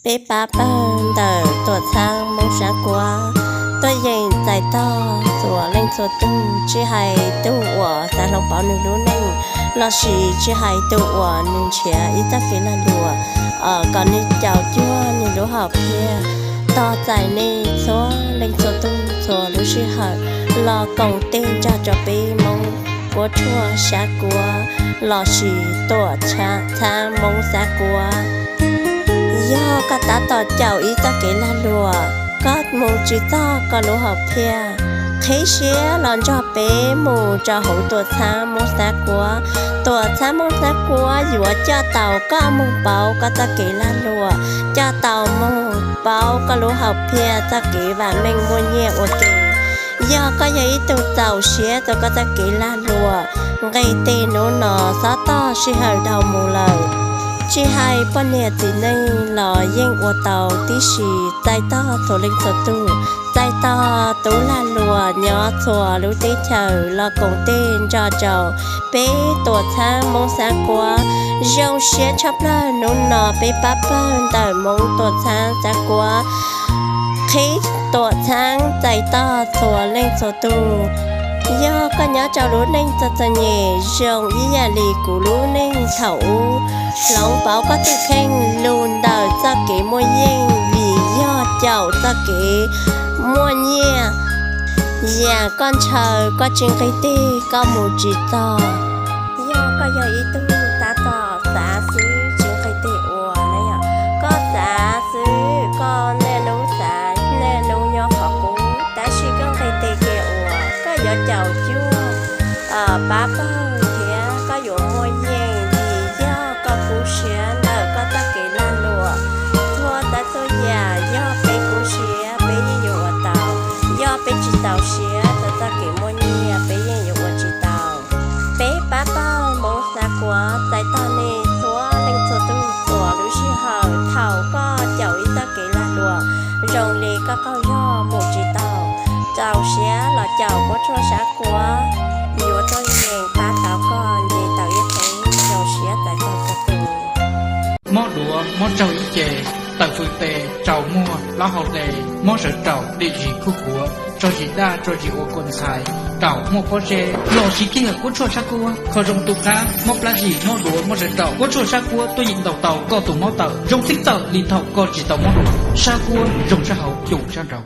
Peb pab pawg ntawm tuam txhab Hmoob Xav Kuav tuaj yeem txais tog txhua leej txhua tug, tsis hais tug uas xav hloov pauv nws lub neej lossis tsis hais tug uas nws nrhiav ib txoj kev lag luam kom nws caum cuag nws lub hom phiaj. Tos txais nej txhua leej txhua tug txhua lub sij hawm los koom tes nrog rau peb Hmoob Kuav Tshuaj Xav Kuav lossis tuam txhab Hmoob Xav Kuav. Yog koj tab tom caum ib txoj kev lag luam, koj mus tsis txog koj lub hom phiaj, qhib siab los nrog peb mus rau hauv tuam txhab Hmoob Xav Kuav. Tuam txhab Hmoob Xav Kuav yuav coj tau koj mus pauv koj txoj kev lag luam, coj tau mus pauv koj lub hom phiaj txoj kev vam meej muaj nyiaj ua ke. Yog koj yog ib tug txaus siab rau koj txoj kev lag luam, nqis tes hnub no, xob tog sij hawm dhau mus lawm. Tsis hais poj niam txiv neej los yeej ua tau tib si, txais tog txhua leej txhua tug, txais tog tub lag luam nyob txhua lub teb chaws los koom tes nrog rau peb tuam txhab Hmoob Xav Kuav. Zoo siab tshaj plaws hnub no peb pab pawg ntawm Hmoob tuam txhab Xav Kuav qhib tuam txhab txais tog txhua leej txhua tug. Yog koj nyob rau lub neej txom txom nyem zoo ib yam li kuv lub neej thaum ub, hloov pauv koj tus kheej lug ntawm txoj kev muaj yeej vim yog caum txoj kev muaj nyiaj. Yam koj ntshaw koj tsis nqis tes koj mus tsis txog. Yog koj yog ib tug tab tom xav xwb tsis nqis tes ua na yom, koj xav xwb, koj niaj hnub xav niaj hnub nyob qhov qub tab sis koj nqis tes kiag ua, koj yuav caum cuag pab pawg thiab koj yuav muaj yeej vim yog koj kub siab ntawm koj txoj kev lag luam. Txhua tsav txhua yam yog peb kub siab peb yeej yuav ua tau, yog peb tsis txaus siab rau txoj kev muaj nyiaj peb yeej yuav ua tsis tau. Peb pab pawg Hmoob Xav Kuav txais tog nej txhua leej txhua tug txhua lub sij hawm thaum koj caum ib txoj kev lag luam zoo li koj qaug zog mus tsis tau, txaus siab los caum Kuav Tshuaj Xav Kuav, yuav tuaj yeem pab tau koj nce tau ib qeb. Zoo siab txais tog txhua tus. Mob duav, mob tsaug ib ce, tawm fws tes, tsaus muag, plaub hau hle, mob sawv raum, dim zis khuj khuav, tso zis daj, tso zis ua kua ntxhais, raum muaj pob zeb, los sis kiag Kuav Tshuaj Xav Kuav. Kho zoo tu qab, mob plab zis, mob duav, mob sawv raum, Kuav Tshuaj Xav Kuav tuaj yeem ntaus tau koj tus mob tawm zoo txij txawm li thaum koj tsis tau mob duav. Xav Kuav zoo sab hauv cum sab nraud.